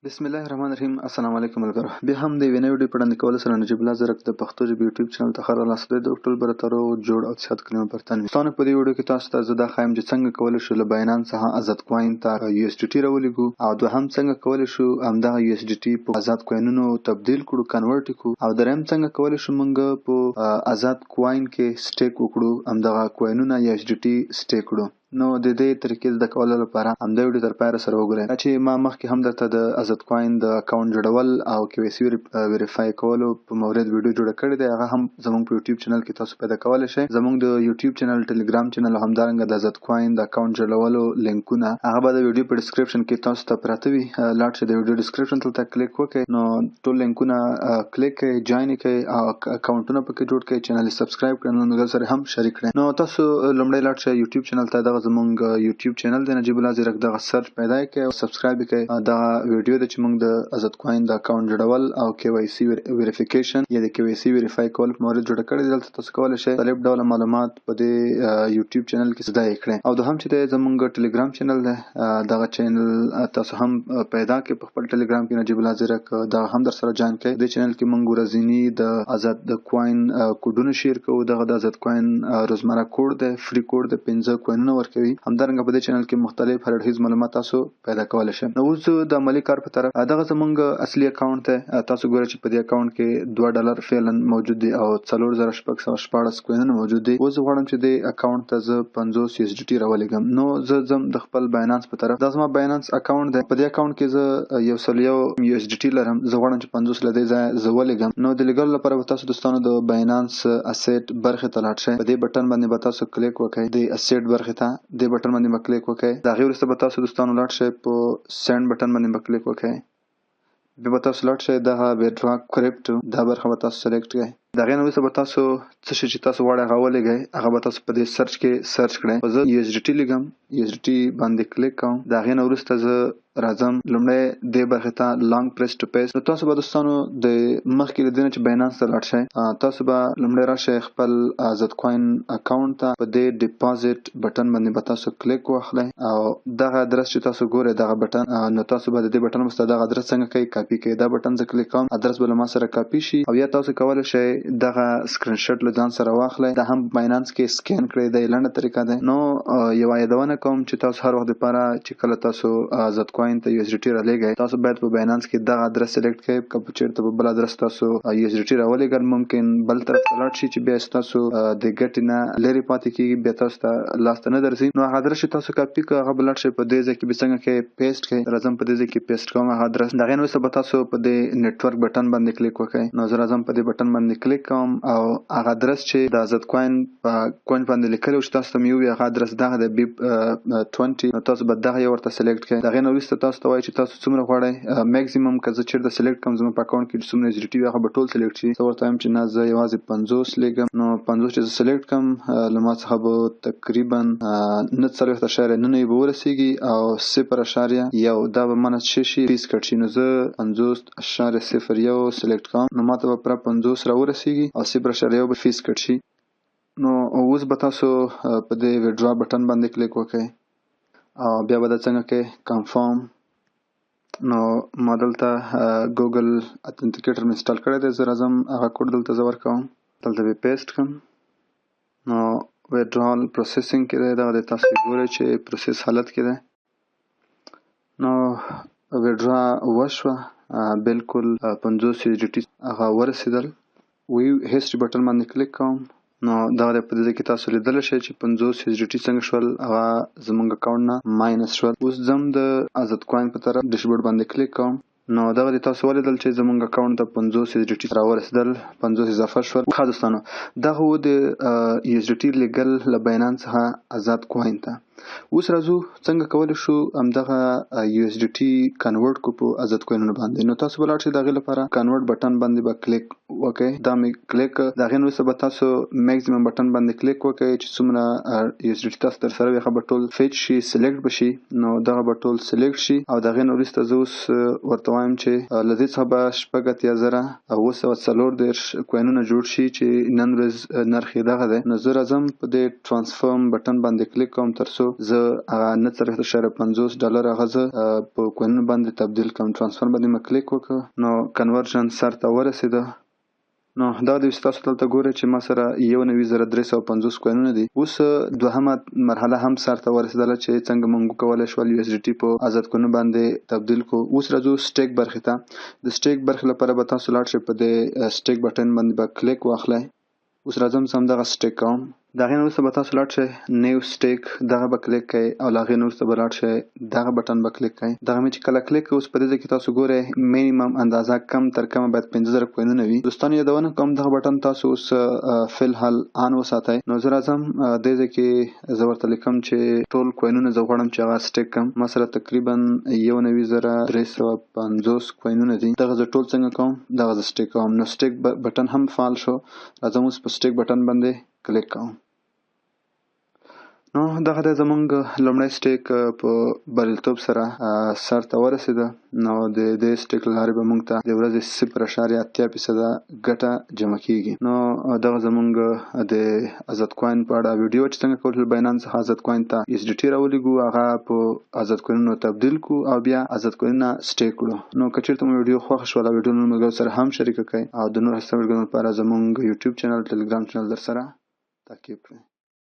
بسم الله الرحمن الرحیم. السلام علیکم ملګرو، بیا هم د یوې نوې ویډیو په وړاندې کولو سره نجیب الله زرک د پښتو ژبې یوټیوب چینل ته ښه راغلاست. خدای د ټول برته روغ جوړ او صحت کلمه پر تن وي. ستاسو په دې ویډیو کې تاسو ته زه دا ښایم چې څنګه کولی شو له باینانس څخه ازاد کوین ته یو اس ډي ټي راولېږو، او دوهم څنګه کولی شو همدغه یو اس ډي ټي په ازاد کوینونو تبدیل کړو، convert کړو، او دریم څنګه کولی شو موږ په ازاد کوین کې stake وکړو، همدغه کوینونه یا اس ډي ټي stake کړو. نو د دې طریقې زده کولو لپاره همدا ویډیو تر پایه سره وګورئ. دا چې ما مخکې هم درته د ازاد کوین د اکاونټ جوړول او کې وای سي verify کولو په مورد ویډیو جوړه کړې ده، هغه هم زموږ په یوټیوب چینل کې تاسو پیدا کولی شئ. زموږ د یوټیوب چینل، ټلګرام چینل او همدارنګه د ازاد کوین د اکاونټ جوړولو لینکونه هغه به د ویډیو په description کې تاسو ته پراته وي. لاړ شئ د ویډیو description ته کلیک وکړئ، نو ټول لینکونه کلیک کړئ، join یې کړئ او اکاونټونه پکې جوړ کړئ، چینل یې subscribe کړئ، نو ملګرو سره هم شریک کړئ. نو تاسو لومړی لاړ شئ یوټیوب چینل ته، دغه زمونږ یوټیوب چینل دی نجیب الله زیرک، دغه search پیدا کړئ او subscribe یې کړئ. دغه ویډیو ده چې موږ د ازاد کوین د اکاونټ جوړول او کې وای سي verification یا د کې وای سي verify کول په مورد جوړه کړې ده. دلته تاسو کولی شئ مختلف ډوله معلومات په دې یوټیوب چینل کې زده یې کړئ. او دوهم چې دی زمونږ ټلګرام چینل دی، دغه چینل تاسو هم پیدا کړئ په خپل ټلګرام کې نجیب الله زیرک، دغه هم در سره join کړئ. دې چینل کې موږ ورځني د ازاد د کوین کوډونه share کوو. دغه د ازاد کوین روزمره کوډ دی، free کوډ دی، 5 کوینونه ورکوي. همدارنګه په دې چینل کې مختلف هر اړخیز معلومات تاسو پیدا کولی شئ. نو اوس د عملي کار په طرف، دغه زمونږ اصلي اکاونټ دی. تاسو ګورئ چې په دې اکاونټ کې $2 فعلا موجود دي او 4616 کوینونه موجود دي. اوس زه غواړم چې دې اکاونټ ته زه 50 یو اس ډي ټي راولېږم. نو زه ځم د خپل باینانس په طرف. دا زما باینانس اکاونټ دی. په دې اکاونټ کې زه 101 یو اس ډي ټي لرم. زه غواړم چې 50 له دې ځایه زه ولېږم. نو د لېږلو لپاره به تاسو دوستانو د باینانس asset برخې ته لاړ شئ. په دې بټن باندې به تاسو کلیک وکړئ، د asset برخې ته دې بټن باندې به کلیک وکړئ. د هغې وروسته به تاسو دوستانو لاړ شئ په send بټن باندې به کلیک وکړئ. بیا به تاسو لاړ شئ دغه withdraw crypto دا برخه به تاسو select کړئ. د هغې نه وروسته به تاسو څه شی چې تاسو غواړئ هغه ولېږئ، هغه به تاسو په دې search کې search کړئ. خو زه یو اس ډي ټي لېږم، یو اس ډي ټي باندې کلیک کوم. د هغې نه وروسته زه راځم لومړی دې برخې ته long press to paste. نو تاسو به دوستانو د مخکې له دې نه چې باینانس ته لاړ شئ، تاسو به لومړی راشئ خپل ازاد کوین اکاونټ ته. په دې deposit بټن باندې به تاسو کلیک واخلئ او دغه ادرس چې تاسو ګورئ دغه بټن، نو تاسو به د دې بټن وروسته دغه ادرس څنګه کوئ کاپي کوئ. دا بټن زه کلیک کوم، ادرس به له ما سره کاپي شي. او یا تاسو کولی شئ دغه سکرین شاټ له ځان سره واخلئ، دا هم باینانس کې سکین کړئ، دا یې لنډه طریقه ده. نو یوه یادونه کوم چې تاسو هر وخت دپاره چې کله تاسو ازاد کوین ته یو اس ډي ټي رالیږئ، تاسو باید په باینانس کې دغه ادرس select کړئ. که په چېرته په بل ادرس تاسو یو اس ډي ټي راولېږل، ممکن بل طرف ته لاړ شي چې بیا ستاسو د ګټې نه لرې پاتې کېږي، بیا تاسو ته لاس ته نه درځي. نو هغه ادرس چې تاسو کاپي کړ هغه به لاړ شئ په دې ځای کې به څنګه کوئ paste کړئ. راځم په دې ځای کې paste کوم هغه ادرس. د هغې نه وروسته به تاسو په دې network بټن باندې کلیک وکړئ. نو زه راځم په دې بټن باندې کلیک کوم او هغه ادرس چې د ازاد کوین په کوین باندې لیکلی و چې تاسو ته مې وویل هغه ادرس دغه دی BEP 20. نو تاسو به دغه یو ورته select کړئ. د هغې نه وروسته تاسو ته وایي چې تاسو څومره غواړئ maximum. که زه چېرته select کړم زما په اکاونټ کې چې څومره اس ډي ټي وي هغه به ټول select شي. زه ورته وایم چې نه، زه یوازې 50 لېږم. نو 50 چې زه select کړم، له ما څخه به تقریبا 49.99 به ورسېږي او 0.1 دا به ما نه څه شي فیس کټ شي. نو زه 50.01 select کوم، نو ما ته به پوره 50 راورسېږي او 0.1 به فیس کټ شي. نو اوس به تاسو په دې withdraw بټن باندې کلیک وکړئ او بیا به دا څنګه کوئ confirm. نو ما دلته ګوګل authenticator مې install کړی دی. زه راځم هغه کوډ دلته زه ورکوم، دلته به paste کړم. نو withdrawal processing کې دی، دغه دی تاسو ګورئ چې process حالت کې دی. نو withdraw وشوه، بالکل 50 یو اس ډي ټي هغه ورسېدل. view history بټن باندې کلیک کوم. نو دغه دی په دې ځای کې تاسو لیدلی شئ چې 50 یو اس ډي ټي څنګه شول، هغه زمونږ اکاونټ نه minus شول. اوس ځم د ازاد کوین په طرف dashboard باندې کلیک کوم. نو دغه دی تاسو ولیدل چې زمونږ اکاونټ ته 50 یو اس ډي ټي راورسېدل، 50 اضافه شول. ښه دوستانو، دغه و د یو اس ډي ټي لېږل له باینانس څخه ازاد کوین ته. اوس راځو څنګه کولی شو همدغه یو اس ډي ټي convert کړو په ازاد کوینونو باندې. نو تاسو به لاړ شئ د هغې لپاره convert بټن باندې به کلیک وکړئ. دا مې کلیک کړ. د هغې نه وروسته به تاسو maximum بټن باندې کلیک وکړئ چې څومره یو اس ډي ټي تاسو در سره وي هغه به ټول fetch شي، select به شي. نو دغه به ټول select شي. او د هغې نه وروسته زه اوس ورته وایم چې له دې څخه به 86,734 کوینونه جوړ شي چې نن ورځ نرخ یې دغه دی. نو زه راځم په دې transform بټن باندې کلیک کوم تر څو تاسو زه هغه 49.50 ډالر هغه زه په کوینونو باندې تبدیل کړم. transfer باندې مې کلیک وکړ، نو conversion سر ته ورسېده. نو دا د تاسو دلته ګورئ چې ما سره 91,350 کوینونه دي. اوس دوهمه مرحله هم سر ته ورسېدله چې څنګه موږ وکولی شول USDT په ازاد کوینونو باندې تبدیل کړو. اوس راځو stake برخې ته. د stake برخې لپاره به تاسو لاړ شئ، په دې stake button باندې به کلیک واخلئ. اوس راځم زه همدغه stake کوم. د هغې نه وروسته به تاسو لاړ شئ new stake، دغه به کلیک کړئ او له هغې نه وروسته به لاړ شئ دغه button به کلیک کړئ. دغه مې چې کله کلیک کړ، اوس په دې ځای کې تاسو ګورئ minimum اندازه کم تر کمه باید 5000 کوینونه وي. دوستانو یادونه کوم، دغه button تاسو اوس فی الحال on وساتئ. نو زه راځم دې ځای کې زه ورته لیکم چې ټول کوینونه زه غواړم چې هغه stake کړم. ما سره تقریبا 91,350 کوینونه دي. دغه زه ټول څنګه کوم؟ دغه زه stake کوم. نو stake button هم فعال شو. راځم اوس په stake button باندې کلیک کوم. نو دغه دی زمونږ لومړی stake په بریالیتوب سره سر ته ورسېده. نو د دې stake له لارې به موږ ته د ورځې 0.80% ګټه جمع کیږي. نو دغه زمونږ د ازاد کوین په اړه ویډیو چې څنګه کولی شو Binance څخه ازاد کوین ته USDT راولیږو، هغه په ازاد کوینونو تبدیل کړو او بیا ازاد کوینونه stake کړو. نو که چېرته مو ویډیو خوښه شوله، ویډیو نور ملګرو سره هم شریکه کړئ او د نور هستو ویډیوګانو لپاره زمونږ YouTube channel، Telegram channel در سره تعقیب کړئ.